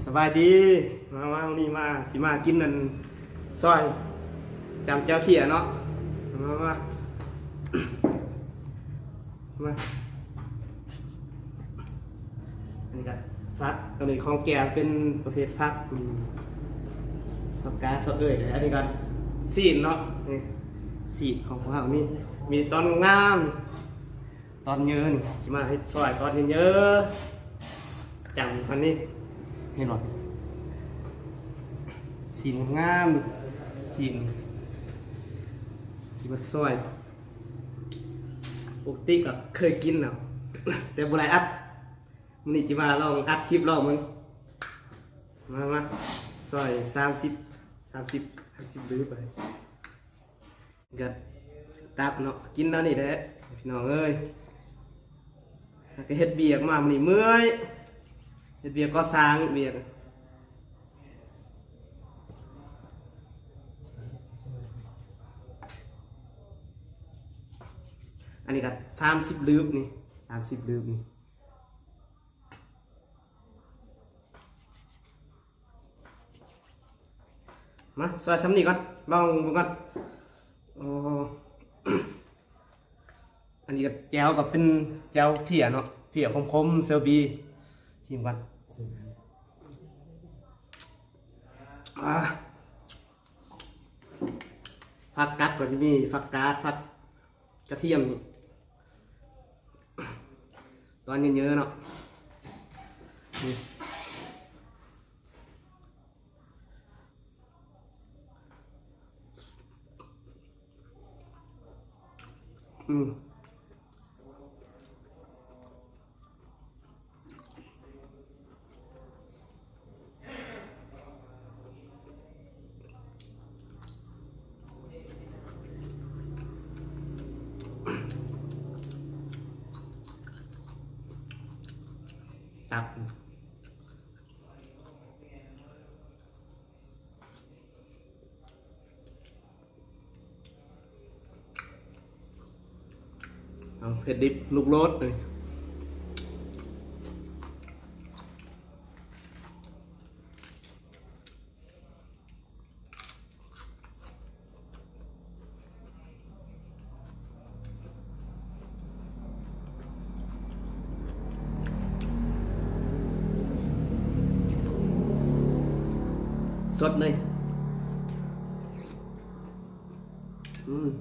ສະບາຍດີ ມາ ມາ ມື້ນີ້ມາ ຊິມາກິນອັນ ຊອຍ ຈຳແຈ່ວເພຍເນາະ ມາ ມາ ມາ ອັນນີ້ກໍຜັກ ອັນນີ້ຂອງແກເປັນປະເພດຜັກ ອືມ ຜັກກາດ ຜັກເອີຍ ອັນນີ້ກໍຊີ້ນເນາະ ນີ້ ຊີ້ນຂອງພວກເຮົານີ້ ມີຕອນງາມ ຕອນເຍີະນີ້ ຊິມາເຮັດຊອຍຕອນເຍີະໆ ຈຳອັນນີ້ ເຫັນບໍ່? ຊີ້ນງາມ ຊີ້ນ ຊິມາຊອຍ ປົກກະຕິກໍເຄີຍກິນແລ້ວ ແຕ່ບໍ່ໄດ້ອັດ ມື້ນີ້ຊິມາລອງອັດຄລິບລອງເບິ່ງ ມາ ມາ ຊອຍສາມສິບ ສາມສິບ ສາມສິບ ຫຼືໄປ ກໍຕັບເນາະ ກິນແນວນີ້ແຫຼະ ພີ່ນ້ອງເອີຍ ແລ້ວກໍເຮັດວຽກມາມື້ນີ້ເມື່ອຍ ເຮັດວຽກກໍ່ສ້າງ ວຽກ ອັນນີ້ກໍສາມສິບລືບນີ້ ສາມສິບລືບນີ້. ມາ ຊອຍຊ່ຳນີ້ກ່ອນ ລອງເບິ່ງກ່ອນ ໂອ້ ອັນນີ້ກໍແຈ່ວກໍເປັນແຈ່ວເພຍເນາະ ເພຍຂົມໆ ເຊີບີ ຊີມກ່ອນ ອາ ຜັກກັດກໍຈະມີ ຜັກກາດ ຜັກ ກະທຽມນີ້ ຕອນເຍີະໆເນາະ ນີ້ ອືມ. ຕັບ ເອົາເຜັດດິບລູກໂລດນີ້ ສົດເລີຍ ອືມ.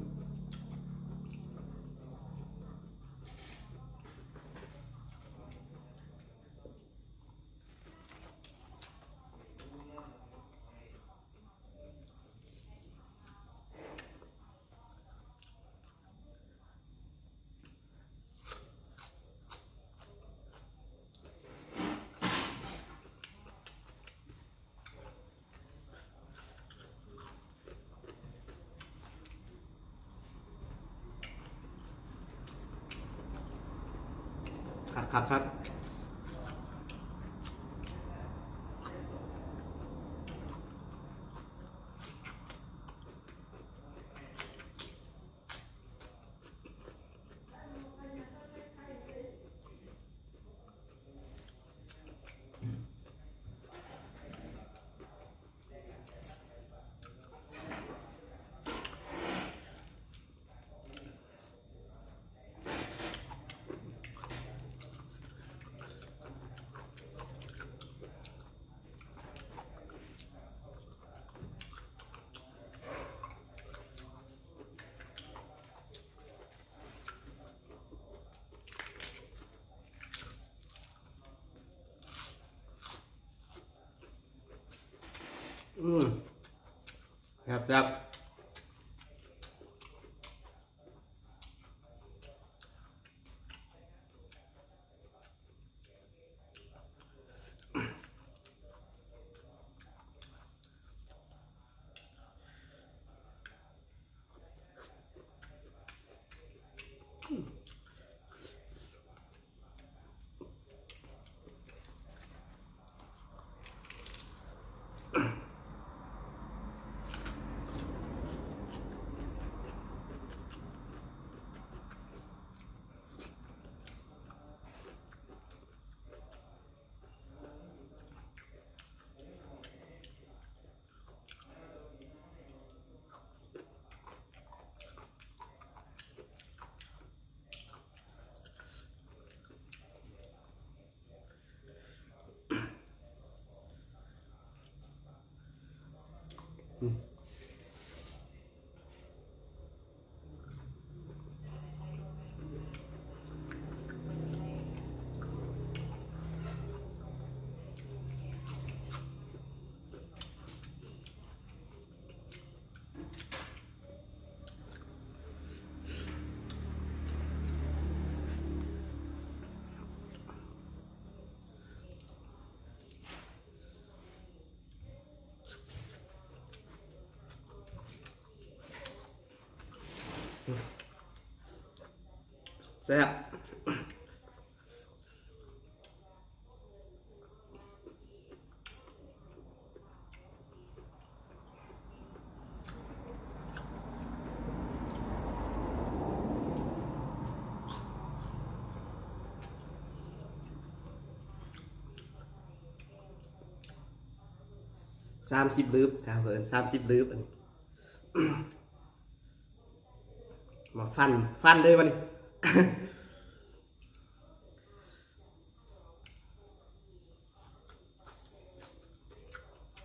ຄັກໆໆ. ອືມ ແຊບໆ. ອືມ ແຊບ. ສາມສິບລືບ ເຂົາເອີ້ນສາມສິບລືບ ອັນນີ້ ມາຟັນ ຟັນເລີຍບັດນີ້.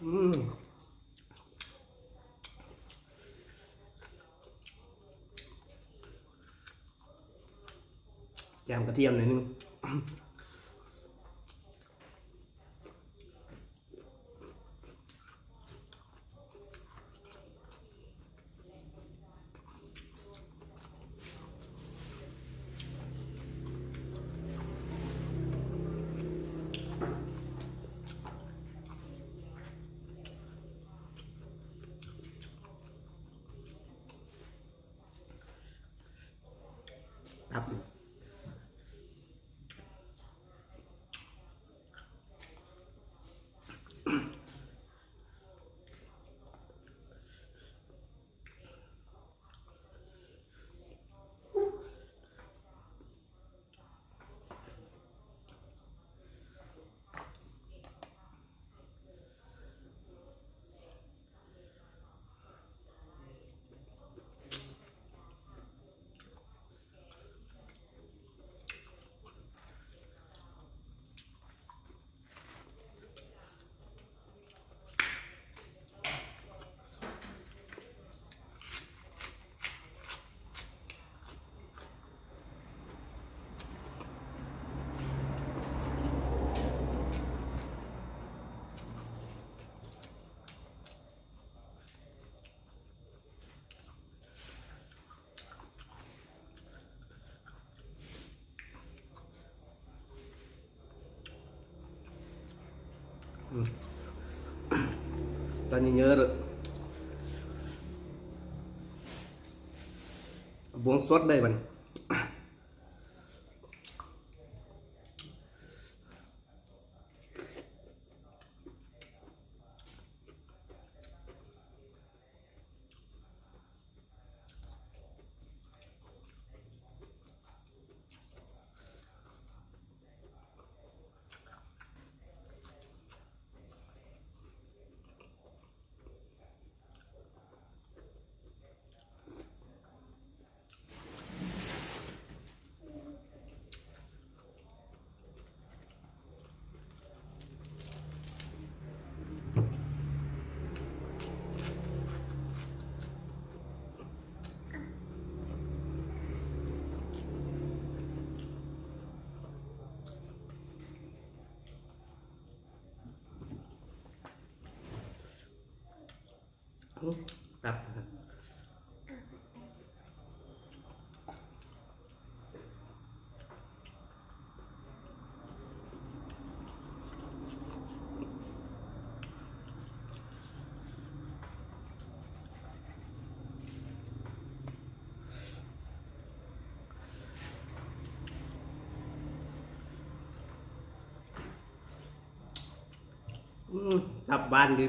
ອືມ ແຈ່ມກະທຽມໜ້ອຍໜຶ່ງ. ຕອນເຍອະໆ ເດີ້ ບວງສົດໄດ້ບັດນີ້. ອືມ ຕັບຫວານດີ.